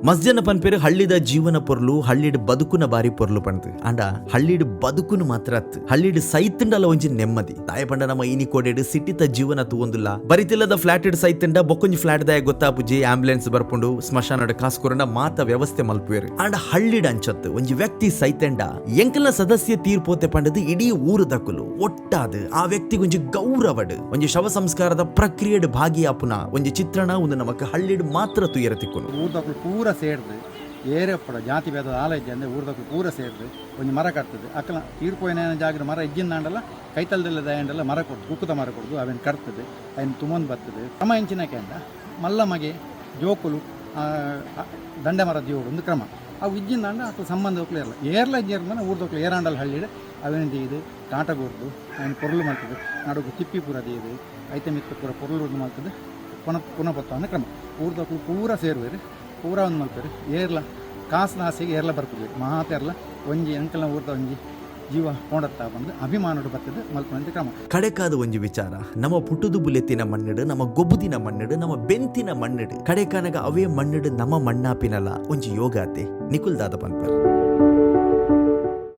ಮಸ್ಜನ ಪನ್ಪೆರ್ ಹಳ್ಳಿದ ಜೀವನ ಪೊರ್ಲು, ಹಳ್ಳಿಡ್ ಬದುಕುನ ಬಾರಿ ಪೊರ್ಲು ಪಂದ್. ಆಂಡ ಹಳ್ಳಿಡ್ ಬದುಕುನು ಮಾತ್ರ ಅತ್ತ್, ಹಳ್ಳಿಡ್ ಸೈತ್ಂಡಲ ಒಂಜಿ ನೆಮ್ಮದಿ. ದಾಯೆ ಪಂಡ ನಮ್ಮ ಇನಿ ಕೋಡೆಡ್ ಸಿಟಿತ ಜೀವನ ತೂವೊಂದುಲ್ಲ. ಬರಿತಿಲ್ಲದ ಫ್ಲಾಟ್ ಡ್ ಸೈತ್ಂಡ ಬೊಕ್ಕೊಂಜಿ ಫ್ಲಾಟ್ ದಾಯೆ ಗೊತ್ತಾಪುಜಿ, ಆಂಬ್ಯುಲೆನ್ಸ್ ಬರ್ಪುಂಡು, ಸ್ಮಶಾನಡ್ ಕಾಸ್ ಕೊರ್ಂಡ ಮಾತ ವ್ಯವಸ್ಥೆ ಮಲ್ಪುವೆರ್. ಆಂಡ ಹಳ್ಳಿಡ್ ಅಂಚತ್ತ್. ಒಂಜಿ ವ್ಯಕ್ತಿ ಸೈತೆಂಡ ಎಂಕಲ್ನ ಸದಸ್ಯೆ ತೀರ್ ಪೋತೆ ಪಂಡುದು ಇಡೀ ಊರುದಕುಲು ಒಟ್ಟಾದ್ ಆ ವ್ಯಕ್ತಿಗ್ ಒಂಜಿ ಗೌರವಡ್ ಒಂಜಿ ಶವ ಸಂಸ್ಕಾರದ ಪ್ರಕ್ರಿಯೆಡ್ ಭಾಗಿಯಾಪುನ ಒಂಜಿ ಚಿತ್ರಣ ಉಂದು ನಮಕ್ ಹಳ್ಳಿಡ್ ಮಾತ್ರ ತೂಯೆರೆ ತಿಕ್ಕುನು. ಊರ್ದಕುಲು ಪೂರ ಸೇರ್ದ್ ಏರೆ ಉಪ್ಪಡ ಜಾತಿ ಭೇದ ದಾಲ ಇಜ್ಜಂದೆ ಊರ್ದಕುಲು ಪೂರ ಸೇರ್ದ್ ಒಂಜಿ ಮರ ಕಡ್ತ್ದ್ ಅಕಲ್ನ ತೀರ್ ಪೋಯಿನ ಜಾಗಡ್ ಮರ ಇಜ್ಜಿಂದಾಂಡಲ ಕೈತಲ್ದೆಲ್ಲ ದಾಯೆಂಡಲ ಮರ ಕೊರ್ದು ಕುಕ್ಕುದ ಮರ ಕೊರ್ದು ಅವೆನ್ ಕಡ್ತ್ದ್ ಅಯಿನ್ ತುಂಬೊಂದು ಬತ್ತ್ದ್ ಕ್ರಮ ಎಂಚಿನ ಕೇಂಡ ಮಲ್ಲ ಮಗೆ ಜೋಕುಲು ದಂಡೆ ಮರ ದೀವೊಡು ಉಂದು ಕ್ರಮ. ಅವು ಇಜ್ಜಿಂದಾಂಡ ಅಕುಲು ಸಂಬಂಧದಕುಲು ಏರ್ಲ ಏರ್ಲ ಇಜ್ಜೆರ್ಂಡ ಊರ್ದಕುಲು ಏರಾಂಡಲ ಹಳ್ಳಿಡ್ ಅವೆನ್ ದೀದ್ ಕಾಟ ಕೊರ್ದು ಅವೆನ್ ಪೊರ್ಲು ಮಲ್ತ್ದ್ ನಡುಕು ತಿಪ್ಪಿ ಪೂರ ದೀದ್ ಐತ ಮಿತ್ತ್ ಪೂರ ಪೊರ್ಲು ಉಂದು ಮಲ್ತ್ದ್ ಪುನ ಪುನ ಪೊತ್ತಾವುನ ಕ್ರಮ. ಊರ್ದಕುಲು ಪೂರ ಸೇರುವೆರ್ ಪೂರ ಉಂದು ಮಲ್ಪೆರ್ ಏರ್ಲ ಕಾಸ್ದ ಆಸೆಗ್ ಏರ್ಲ ಬರ್ಪುಜೆರ್ ಮಾತೆರ್ಲ ಒಂಜಿ ಎಂಕಲ್ನ ಊರ್ದ ಒಂಜಿ ಜೀವ ಪೋಂಡತ್ತ ಪಂದ್ ಅಭಿಮಾನೊಡು ಬತ್ತ್ದ್ ಮಲ್ಪುನಂಚ ಕ್ರಮ. ಕಡೆಕಾದ್ ಒಂಜಿ ವಿಚಾರ, ನಮ ಪುಟ್ಟುದು ಬುಲೆತಿನ ಮಣ್ಣ್ಡ್, ನಮ ಗೊಬ್ಬುದಿನ ಮಣ್ಣ್ಡ್, ನಮ ಬೆಂತಿನ ಮಣ್ಣ್ಡ್, ಕಡೆಕಾನಗ ಅವೇ ಮಣ್ಣ್ಡ್ ನಮ ಮಣ್ಣಾಪಿನಲ ಒಂಜಿ ಯೋಗ ಅತೆ? ನಿಕುಲು ದಾದ ಪನ್ಪರ್?